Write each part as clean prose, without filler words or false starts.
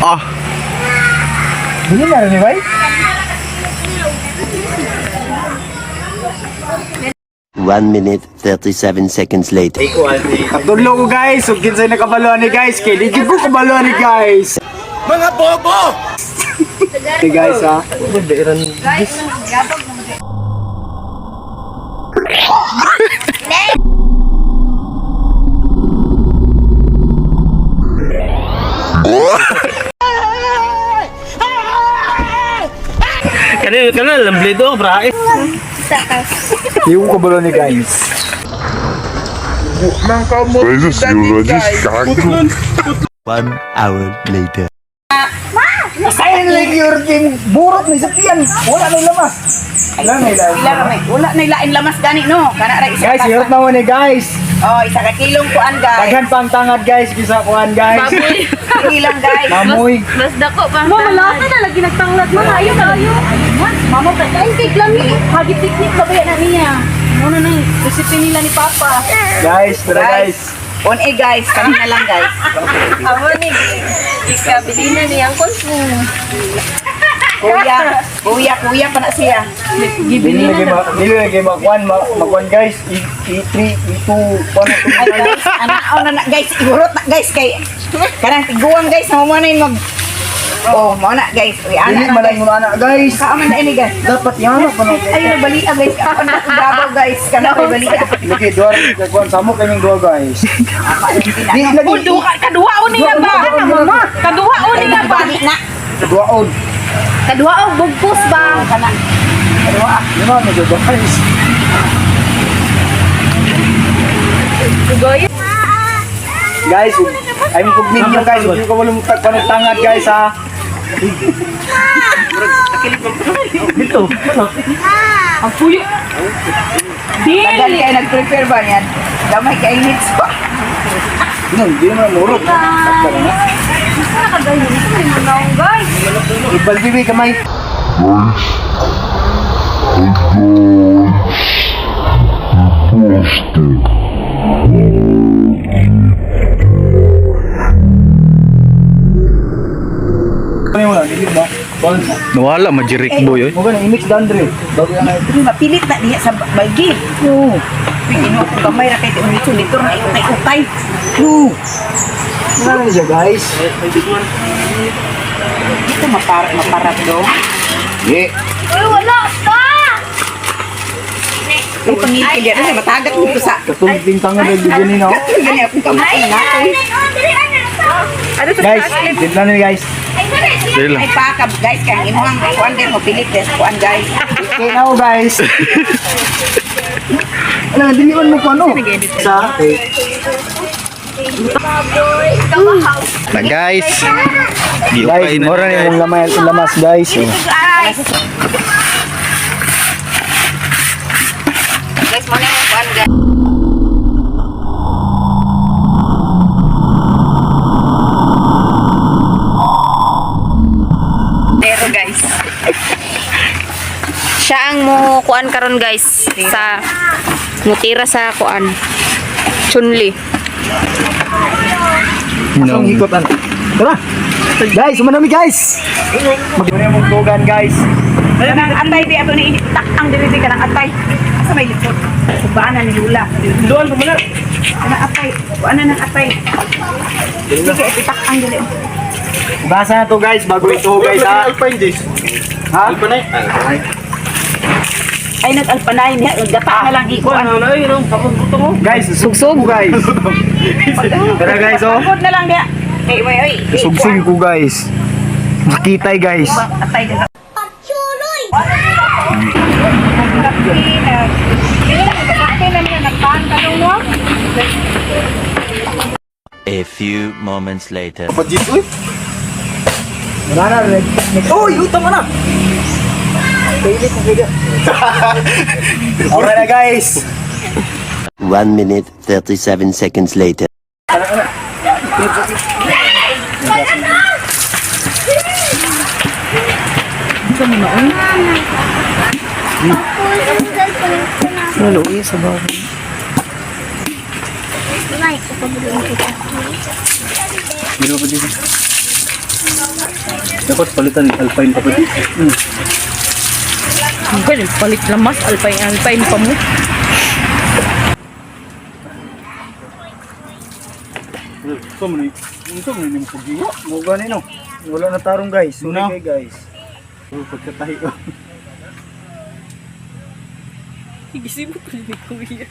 Ah. Dili na rin, bay. 1 minute, 37 seconds later. Tudlo ko, guys, ug kinsay nakabalo ani, guys, kay di jud ko kabalo ani, guys. Mga bobo. Hey guys ha. Kanina kanina lamblido bra. Di ko kabalo ni, guys. 1 hour later. Sayang lang your game. Burot ni sa tiyan. Wala na lamas. Wala na Pila lamas. ra may. Wala na ilain lamas gani no. Kana ra isa. Guys, ka- hirap na mo ni, guys. Oh, isa ka kilong kuan, guys. Daghan pang tangad, guys, kisa kuan, guys. Kilang, guys. Mamoy. Mas dako pa. Mama, lasa na lagi nagtanglat. Mama, ayaw kayo. Mama, ay kay Glami. Hagi picnic ba ba na niya? Muna nang recipe nila ni Papa. Guys, tara, guys. On eh, guys, kami na lang, guys. Amo ni ikabilina ni ang konfu. Kuya, kuya, kuya pa na siya. Dili lagi ma dili lagi makuan makuan, guys. E E3 E2 kuan. Ay guys, ana na na guys, ihurot na, guys, kay kanang tiguang, guys, na mo na yung mag. Oh, mo na, guys. Uy, ana Dili na, man guys. lang ana, guys. Kaaman na ini, guys. Dapat yan pa no. Ay, nabalia, guys. Ako na gabaw, guys. Kana ko'y balia. Lagi duha ra kuan samo kanyang duha, guys. Di lagi Udo ka kaduha o niya ba? Mama, kaduha o niya ba? Bali na. Duha on. Kaduha o bugpos ba? Kana. Kaduha. Lima na jud, guys. Guys, ay mo pugminyo, guys, ug ko wala mo tagpanong tangad, guys, ha. Dito. Ang puyo. Tagal Dili. kay nag-prepare ba niyan? Gamay kay hits pa. Ano, di naman murot. Takbo na. Nakagayon ko ni mga guys. Ibalbibi kamay. Ano mo lang, dili ba? Nawala majirik boy oy. Mo ganang i-mix dandre. Bago yan ay. Pero mapilit na diya sa balgi. No. Ginoo ko gamay ra kay unito nito na utay-utay. No. Wala na siya, guys. Ito mapar maparat do. Ye. Uy, wala pa. Ay pangilkil diya na matagat dito sa. Katong tangad ang gini no. Gani akong kamay na ako. Guys, timpla na ni, guys. Dili lang. Ay pakab, guys, kay ang imuhang kuan din mo pilit des kuan, guys. Okay na ako, guys. Ano, dili man mo pa no. Sa okay. Na, guys. Di Guys, okay na mura ni, na guys. yung lamas, lamas, guys. Oh. Guys. Guys, mo na yung kuan, guys. Pero guys. Siya ang mo kuan karon, guys, sa mutira sa kuan. Chunli. Asang hikot ano. Tara. Guys, umanami, guys. Mag-muna yung tugan, guys. Kanang atay di ato ni tak ang diri di kanang atay. Asa may likod? Subaan na ni Lula. Duan pa man. Kanang atay, kuan na ng atay. Sige, ipitak ang dili. Basa na to, guys, bago ito, guys, ha. Alpine this. Ha? Alpine. Ay nag-alpanay niya, gata na lang ikuan. Ano na yun, tapos gusto mo. Guys, sugsog ko, guys. Tara, guys, oh. Pagod na lang diya. Ay, oy, oy. Sugsog ko, guys. Makitay, guys. Atay ka. A few moments later. Pajit, uy. Wala na, Uy, utang na. Pili ko kaya. Okay na, guys. 1 minute, 37 seconds later. Dito pa dito. Dapat palitan Alpine pa pwede. Ganun, palit lamas, alpine, alpine pa mo. So mo ni, unsa mo ni mo paggiwa? Mo gani no. Wala na tarong guys. Sorry No. kay guys. Oh, pagkatahi oh. Gising mo ko ni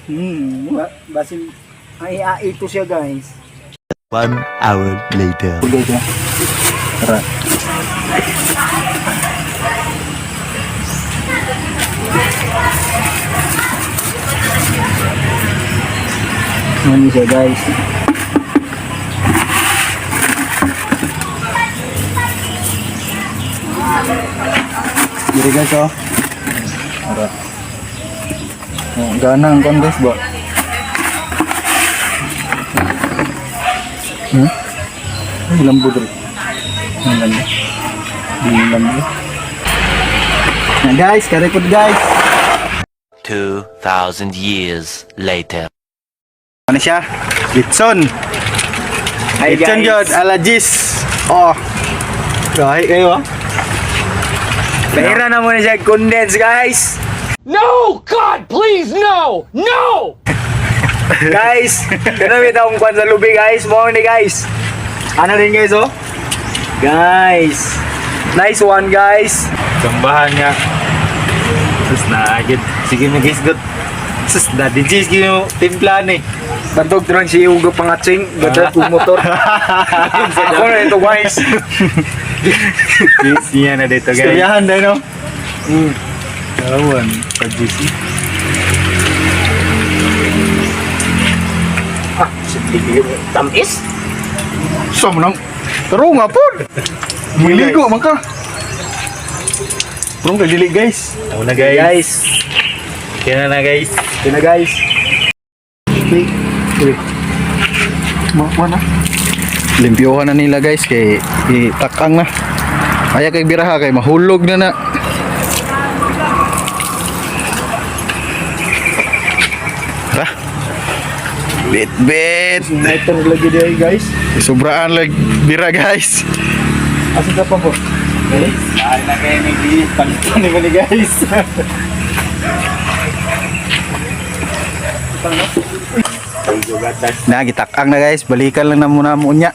Kuya. Basin ay ai to siya guys. 1 hour later. Guys, ah. Tara. Ano siya guys. Diri guys oh. Tara. Oh, gana ang kon guys ba? Ay, lambo diri. Ang lambo. Ang lambo. Na guys, karepod guys. 2,000 years later. Ano siya? Litson. Hi, Litson guys. yun, alagis. Oh. Gahi kayo ah. Bahira na muna siya condense guys. No! God, please, no! No! Guys, kana may taong kwan sa lubi guys. Mo ni guys. Ano rin guys oh? Guys. Nice one guys. Sambahan niya. Sus na agad. Sige na guys, good. Sus na di Gis gino timpla ni. Bantog drone si Hugo pangatsing, gadrat kong motor. Ako na ito guys. Gis niya na dito guys. Istoryahan dahil no. Kawan, pa GC. Ah, Tamis? Sa mo nang Pero nga po. Muligo man ka. Pero kay dili guys. Una guys. Guys. Kaya na guys. Ito na guys. Ma na. Limpyohan na nila guys kay itakang na. Aya kay biraha kay mahulog na na. Tara. Bit bit. Nighter lagi dia guys. Sobraan lag bira guys. Asa ka pa po? Ay na kayo ni guys. Palitan ni ni guys. Na gitakang na guys, balikan lang na muna mo unya.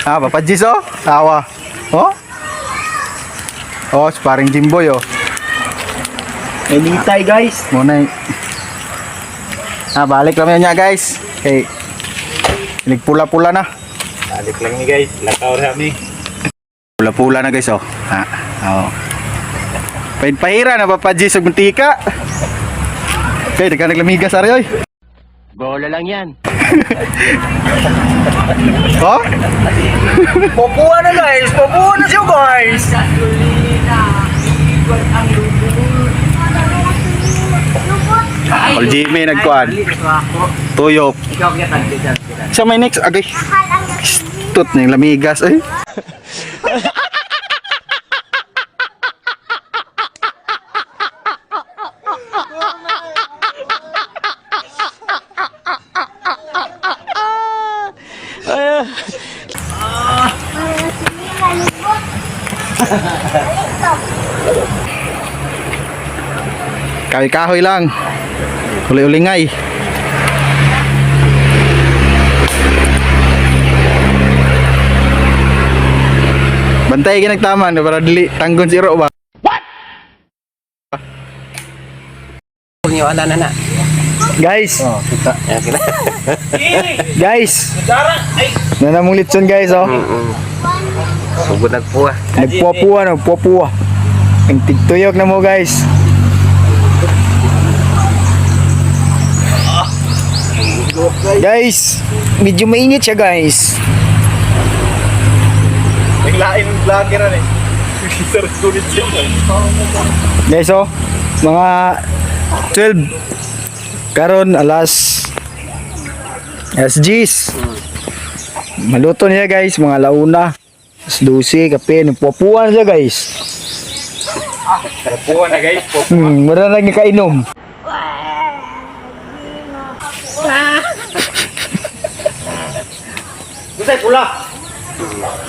Ah, Papa Jis oh, tawa. Oh. Oh, si paring Jimboy oh. Anytime guys. Muna. Ah, balik lang niya guys. Kay pula-pula na. Balik lang ni guys. Lakaw kami. Pula-pula na guys oh. Ha. Oh. Pahira na Papa Jis og mantika. Kay daghan naglamigas ari oy. Bola lang yan. Oh? Popuha na guys. Popuha na siya guys. All Jimmy nagkuan. Tuyok. Sa may next agay. Tut ning lamigas eh. Kahoy-kahoy lang. Uli-ulingay. Bantay ka nagtama na para dili tanggon si Ro ba. Guys. Oh, kita. Guys. Nana mong litson guys oh. Sugod nagpuha. Nagpuwa-puwa, nagpuwa-puwa. Ang tigtuyok na mo guys. Guys, medyo mainit siya guys. Naglain ng vlogger eh. Sir sulit siya. Guys oh, mga 12 karon alas alas 10. Maluto niya guys, mga launa. Alas 12, kape, nagpupuan siya guys. Puwa na guys. Mura na kainom. Gusay pula.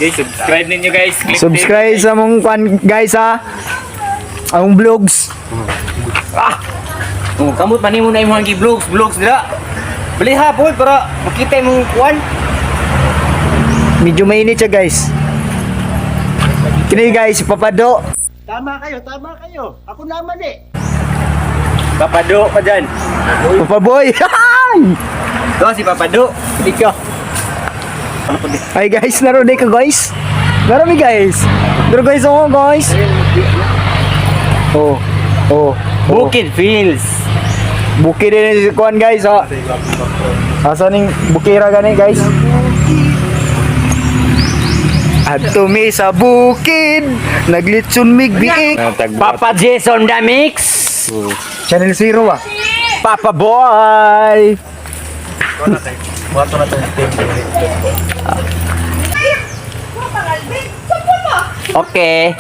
Guys, subscribe ninyo guys. Click Subscribe sa mong kwan guys ha. Ang vlogs. Oh, kamot man nimo na imong gi-vlogs, vlogs dira. Bali ha pod para makita imong kuan. Medyo mainit siya guys. Kini guys, Papado. Tama kayo, tama kayo. Ako naman eh. Papado pa dyan. Papaboy. To si Papado. Ikaw. Ay guys, naroon ka guys. Marami guys. Pero guys, oh guys. Oh. Oh. Oh. Bukid Fields. Bukid din si kuan guys ha. Asa ning bukira gani guys? Adto mi sa bukid, naglitson mig biik. Papa Jason the Mix. Channel Zero ba? Papa Boy. Okay.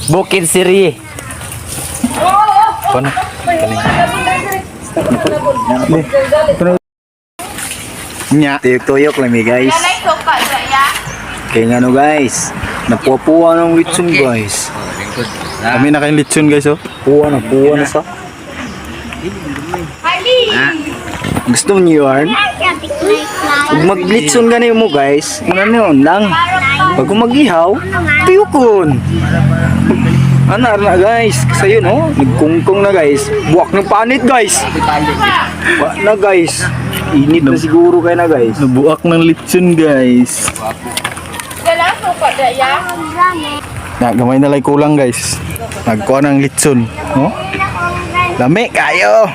Bukid Siri. Ano? Nya. Tuyok-tuyok lang mi guys. Kaya nga no guys, napuwa-puwa ng litson guys. Kami na kayong lechon guys oh. Puwa na, puwa na sa. Gusto niyo yarn? Pag maglitson gani mo guys, ano na yun lang. Pag mag-ihaw, tuyokon. Ano na guys, kasi yun oh, nagkungkong na guys. Buwak ng panit guys. Wa na guys. Init na siguro kayo na guys. Nabuak ng lechon guys. Na, gamay na lang kulang guys. Nagkuha ng lechon. Oh? Lami kayo.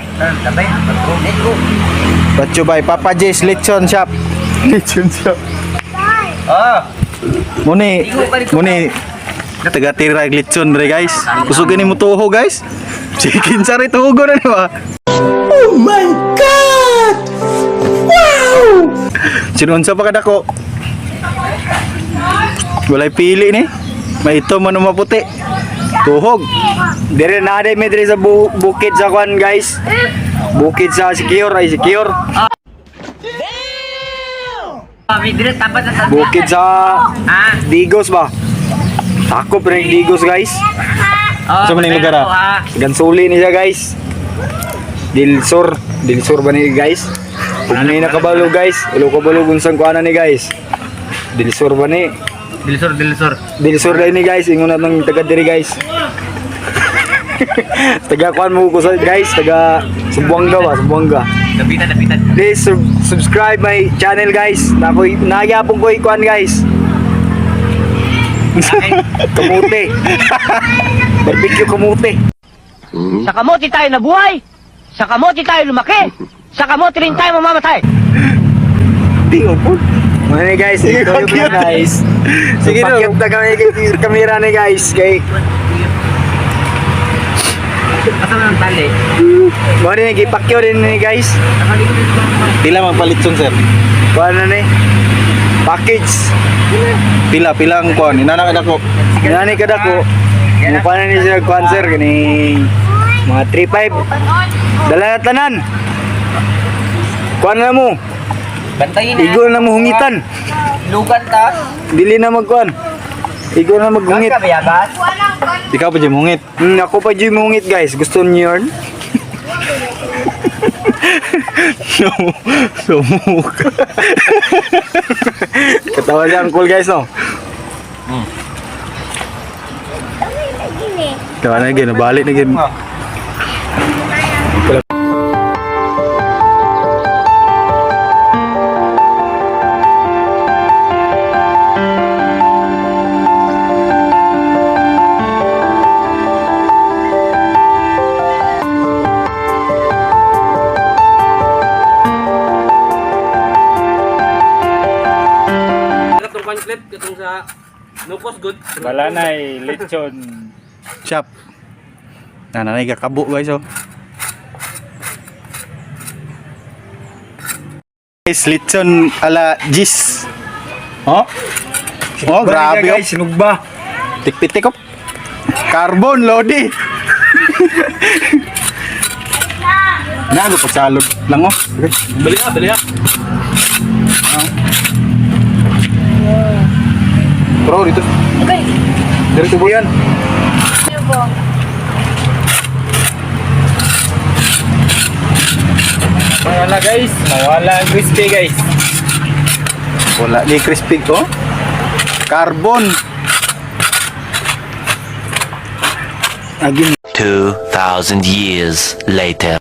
Patyo by Papa J's Lechon Shop. Lechon Shop. Ah. Muni, muni taga-tira og lechon re guys. Kusog ni mo tuho guys. Chicken sa re tuho na ni ba? Oh my God! Wow! Sinunsa pa kadako? Walay pili ni. May ito man maputi. Tuhog. Dire na ade mi dire sa bukid sa kwan guys. Bukid sa Secure ay Secure. Bukid sa Digos ba? Takop rin Digos guys. Sa man yung lugar ah? Gansuli ni siya guys. Dilsor, Dilsor ba ni guys? Kung ni nakabalo guys, ulo kabalo kung saan kuana ni guys. Dilsor ba ni? Dilisor, dilisor. Dilisor ni guys, ingon na ng taga diri guys. Taga kuan mo ko sa guys, taga Subuanga ba, Subuanga. Dapitan, dapitan. Please subscribe my channel guys. Nakoy nagyapon ko ikuan guys. Kamote. Barbecue kamote. Sa kamote tayo nabuhay! Sa kamote tayo lumaki! Sa kamote rin tayo mamamatay! Di opo. Mga ni guys, ito yung cute. guys. Sige Sige no. na kami kay kamera ni guys kay Asa na ang tali? mo ni gipakyo din ni guys. Pila magpalitson sir? Kuan na ni. Package. Pila pila ang kuan. Inana kadako. Nani kada ko. Mukha na ni siya kuan sir kani mga 35. Dala na tanan. Kuan na mo. Bantayin na. Igo na mo hungitan. Lugan ta. Dili na magkuan. Igo na maghungit. Kabayabat. Ikaw pa jud mungit. Ako pa dyan mungit guys. Gusto niyo yun? Sumuk. Katawa si Uncle guys no. Tawa na gid, nabalik na gid. Balanay, lechon. Shop. Nananay kakabo guys oh. Guys, lechon ala gis. Oh. Oh, grabe oh. Guys, sinugba. Tikpitik oh. Carbon lodi. Nago pagsalod lang oh. Bali ha, bali ha. Bro, dito. Okay. Dito po yan. Wala guys, mawala ang crispy guys. Wala ni crispy ko. Carbon. Agin 2,000 years later.